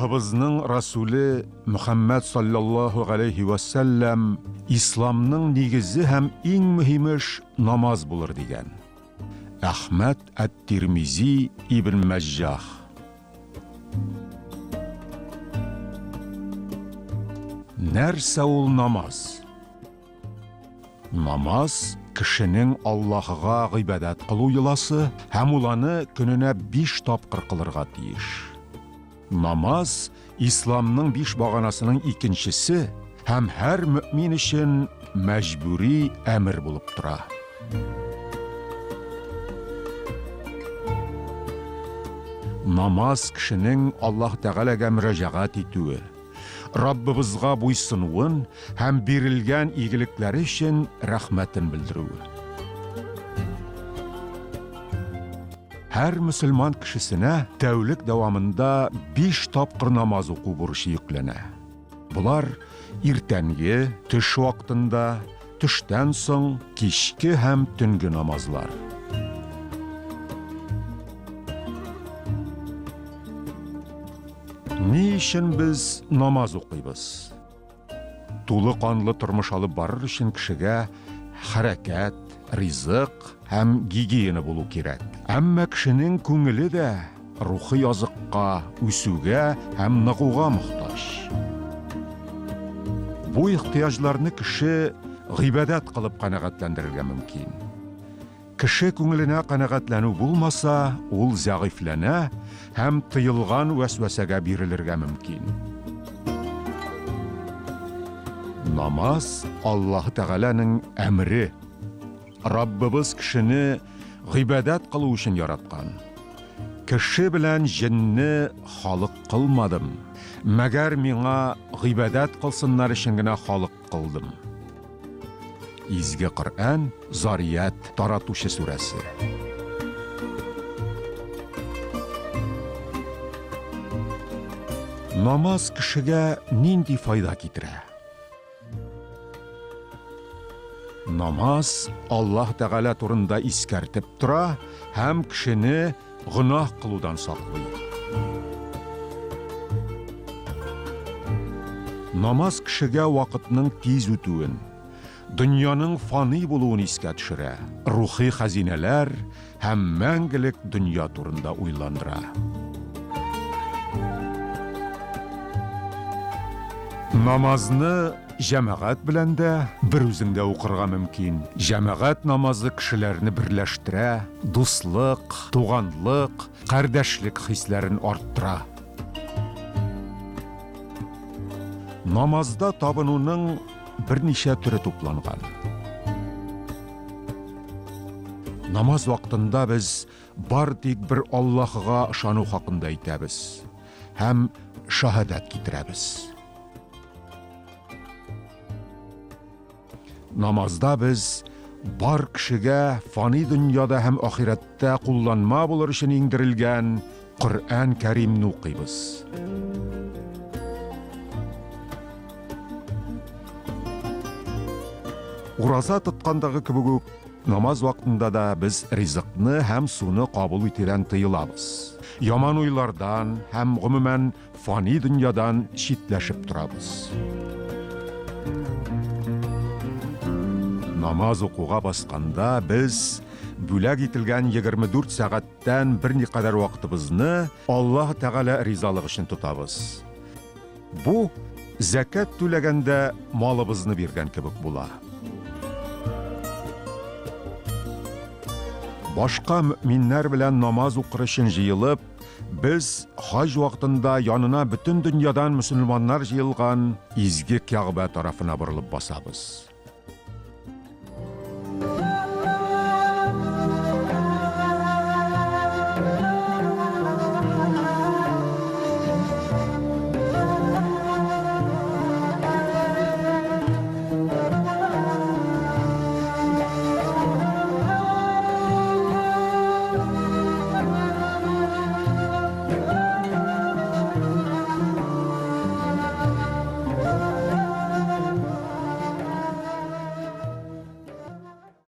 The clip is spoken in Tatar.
Аллаһыбызның Расүле Мөхәммәд салләллаһу галәйһи вә сәлләм Исламның нигезе һәм иң мөһим эш намаз булыр дигән. Әхмәд әт-Тирмизи, Ибн Мәҗҗах. Нәрсә ул намаз? Намаз, кешенең Аллаһыга гыйбадәт кылу йоласы һәм ул аны көненә биш тапкыр кылырга тиеш. Намаз, исламның биш баганасының икенчесе һәм һәр мөэмин өчен мәҗбүри әмер булып тора. Намаз кешенең Аллаһ Тәгаләгә мөрәҗәгать итүе, Раббыбызга буйсынуын һәм бирелгән игелекләре өчен рәхмәтен белдерүе. Һәр мөселман кешесенә тәүлек дәвамында биш тапкыр намаз уку бурычы йөкләнә. Болар иртәнге, төш вакытында, төштән соң, кичке һәм төнге намазлар. Ни өчен без намаз укыйбыз? Тулы канлы тормыш алып барыр өчен кешегә хәрәкәт, ризык һәм гигиена булу кирәк. Әмма кешенең күңеле дә рухи азыкка, үсүгә һәм ныгуга мохтаҗ. Бу ихтыяҗларны кеше гыйбадәт кылып канәгатьләндерергә мөмкин. Кеше күңеленә канәгатьләнү булмаса, ул зәгыйфьләнә һәм тыелган вәсвәсәгә бирелергә мөмкин. Намаз, Аллаһы Тәгаләнең әмере. Раббыбыз кешене гыйбадәт кылу өчен яраткан. Кеше белән җенне халык кылмадым, мәгәр миңа гыйбадәт кылсыннар өчен генә халык кылдым. Изге Коръән, Зарият, таратучы сүрәсе. Намаз кешегә нинди файда китерә? Намаз Аллаһ Тәгалә турында искәртеп тора һәм кешене гөнаһ кылудан саклый. Намаз кешегә вакытның тиз үтүен, дөньяның фани булуын искә төшерә, рухи хәзинәләр һәм мәңгелек дөнья турында уйландыра. Намазны Җәмәгать белән дә, берүзең дә укырга мөмкин. Җәмәгать намазы кешеләрне берләштерә, дуслык, туганлык, кардәшлек хисләрен арттыра. Намазда табынуның берничә төре тупланган. Намаз вакытында без бар тик бер Аллаһыга ышану хакында әйтәбез һәм шаһадәт китерәбез. Намазда без бар кешегә фани дөньяда һәм ахирәттә кулланма булыр өчен иңдерелгән Коръән Кәримне укыйбыз. Ураза тоткандагы кебек үк, намаз вакытында да без ризыкны һәм суны кабул итүдән тыелабыз. Яман уйлардан һәм гомумән Фани дөньядан читләшеп торабыз. Намаз укуга басканда без бүләк ителгән 24 сәгатьтән берникадәр вакытыбызны Аллаһ Тәгалә ризалыгы өчен тотабыз. Бу зәкят түләгәндә малыбызны биргән кебек була. Башка мөэминнәр белән намаз укыр өчен җыелып, Без хаҗ вакытында янына бөтен дөньядан мөселманнар җыелган изге Кягъбә тарафына борылып басабыз.